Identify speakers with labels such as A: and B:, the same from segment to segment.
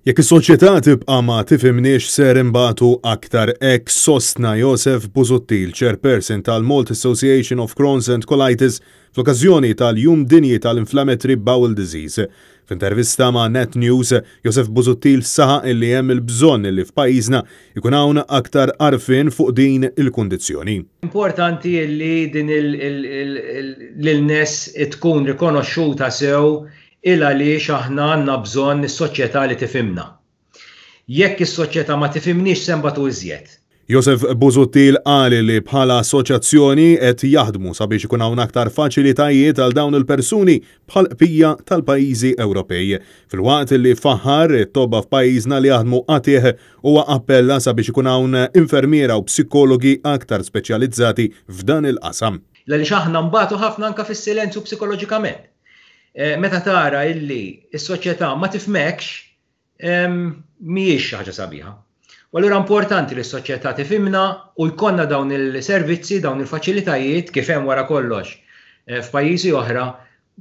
A: Jekk is-soċjetà tibqa' ma tifhimniex ser inbatu aktar, hekk sostna Josef Busuttil, Chairperson tal-Malta Association of Crohn's and Colitis fl-okkażjoni tal-Jum Dinji tal-Inflammatory Bowel Disease. F'intervista ma' Net News, Josef Busuttil saħaq illi hemm il-bżonn illi f'pajjiżna jkun hawn aktar għarfien fuq din il-kundizzjoni.
B: Importanti illi din l-illness tkun rikonoxxuta sew il għaliex aħna għandna bżonn is-soċjetà li tifhimna. Jekk is-soċjetà ma tifhimniex se nbatu iżjed.
A: Josef Busuttil qal li bħala assoċjazzjoni qed jaħdmu sabiex ikun hawn aktar faċilitajiet għal dawn il-persuni bħall-qbija tal-pajjiżi Ewropej. Filwaqt li faħħar it-tobba f'pajjiżna li jaħdmu qatigħ, huwa appella sabiex ikun hawn infermiera u psikologi aktar speċjalizzati f'dan il-qasam.
B: L-għaliex aħna nbatu ħafna anke fis-silenzju psikoloġikament. Meta tara illi s-soċjetà ma tifhmekx, mhijiex xi ħaġa sabiħa. U allura importanti li s-soċjetà tifhimna u jkollna dawn il-servizzi, dawn il-faċilitajiet kif hemm wara kollox f'pajjiżi oħra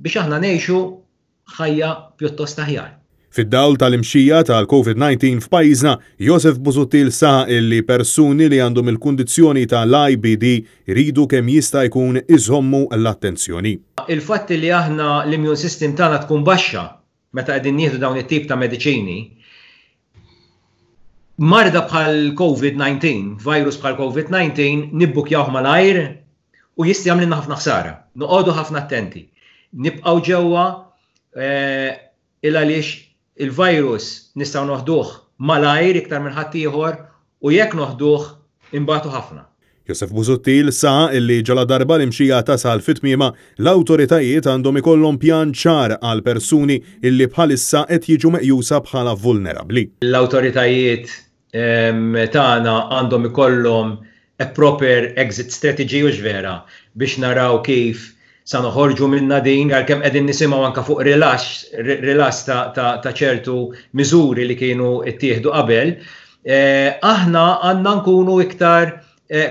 B: biex aħna ngħixu ħajja pjuttost aħjar.
A: Fid-dawl tal-imxija tal-Covid-19 f'pajjiżna, Josef Busuttil saħaq illi persuni li għandhom il-kundizzjoni tal-IBD jridu kemm jista' jkun iżommu l-attenzjoni.
B: Il-fatt li aħna l-immune system tagħna tkun baxxa meta qegħdin nieħdu dawn it-tip ta' mediċini, marda bħal COVID-19, virus bħal COVID-19, nibbukjawh malajr u jista' jagħmlilna ħafna ħsara. Noqogħdu ħafna attenti. Nibqgħu ġewwa il għaliex il-virus nistgħu noħduh malajr iktar minn ħaddieħor u jekk noħduh inbatu ħafna.
A: Josef Busuttil saħaq illi ġaladarba l-imxija tasal fi tmiemha, l-awtoritajiet għandhom ikollhom pjan ċar għal persuni illi bħalissa qed jiġu meqjusa bħala vulnerabbli.
B: L-awtoritajiet tagħna għandhom ikollhom a proper exit strategy, hux vera, biex naraw kif sa noħorġu minna din, għalkemm qegħdin nisimgħu anke fuq rilaxx rilass ta' ċertu miżuri li kienu ttieħdu qabel, aħna għandna nkunu iktar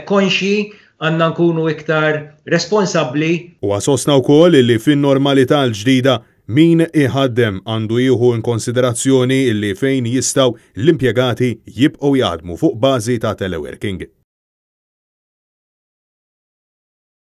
B: konxji, għandna nkunu iktar responsabbli.
A: Huwa sostna wkoll li fin-normalità l-ġdida, min iħaddem għandu jieħu inkonsiderazzjoni li fejn jistgħu l-impjegati jibqgħu jaħdmu fuq bażi ta' teleworking.